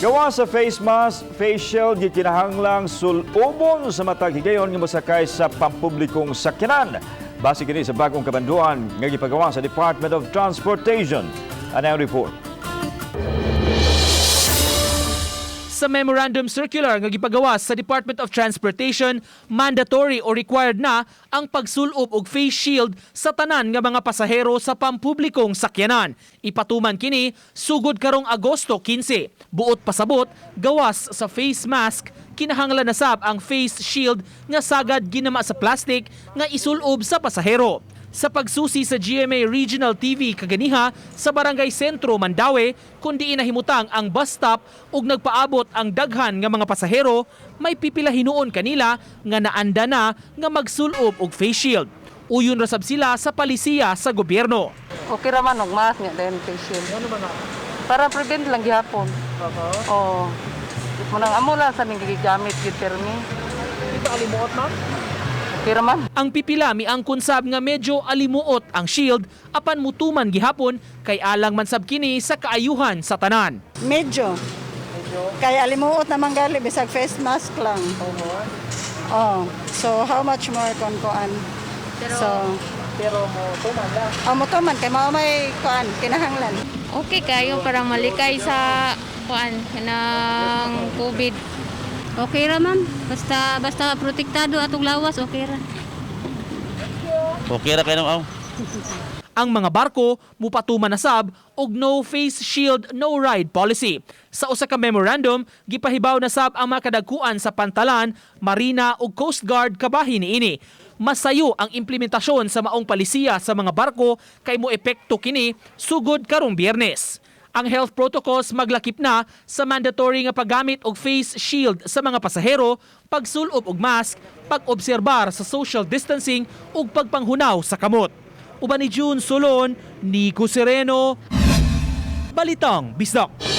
Gawa sa face mask, face shield, gikinahanglang sulubon sa matag higayon nga mosakay sa pampublikong sakyanan. Base kini sa bagong kabanduan nga gipagawa sa Department of Transportation. Ano ang report? Sa memorandum circular nga gipagawas sa Department of Transportation, mandatory o required na ang pagsulob og face shield sa tanan nga mga pasahero sa pampublikong sakyanan. Ipatuman kini sugod karong Agosto 15. Buot pasabot, gawas sa face mask, kinahanglan na sab ang face shield nga sagad ginama sa plastic nga isulob sa pasahero. Sa pagsusi sa GMA Regional TV kaganiha sa Barangay Sentro, Mandaue, kun diin nahimutang ang bus stop ug nagpaabot ang daghan nga mga pasahero, may pipila hinuon kanila nga naanda na nga magsulob og face shield. Uyon ra sab sila sa palisiya sa gobyerno. Okay ra man og mask nga then face shield. Ano man? Para prevent lang gihapon. Oo. Munang amo lang sa ning gigamit gyud permi. Di ba alimuot, ma'am? Okay ra man. Ang pipila miangkon sab nga medyo alimuot ang shield apan mutuman gihapon kay alang man sab kini sa kaayuhan sa tanan. Medyo. Kaya alimuot naman gali, bisag face mask lang. Oh, so how much more kon kuan? Pero, so, pero mo tuman lang. Oh, mo tuman kay mao may kuan kinahanglan. Okay kayo para malikay sa kuan ng COVID. Okay ra, ma'am. Basta basta protektado atong lawas, okay ra. Okay ra kayo aw. Ang mga barko mupatuman na sab og no face shield, no ride policy. Sa usa ka memorandum, gipahibaw na sab ang mga kadagkuan sa pantalan, marina ug Coast Guard kabahin niini. Masayo ang implementasyon sa maong palisiya sa mga barko kay mo epekto kini sugod karong Biyernes. Ang health protocols maglakip na sa mandatory nga paggamit og face shield sa mga pasahero, pagsulob og mask, pag-obserbar sa social distancing ug pagpanghunaw sa kamot. Uban ni June Solon, Nico Sereno, Balitang Bisdak.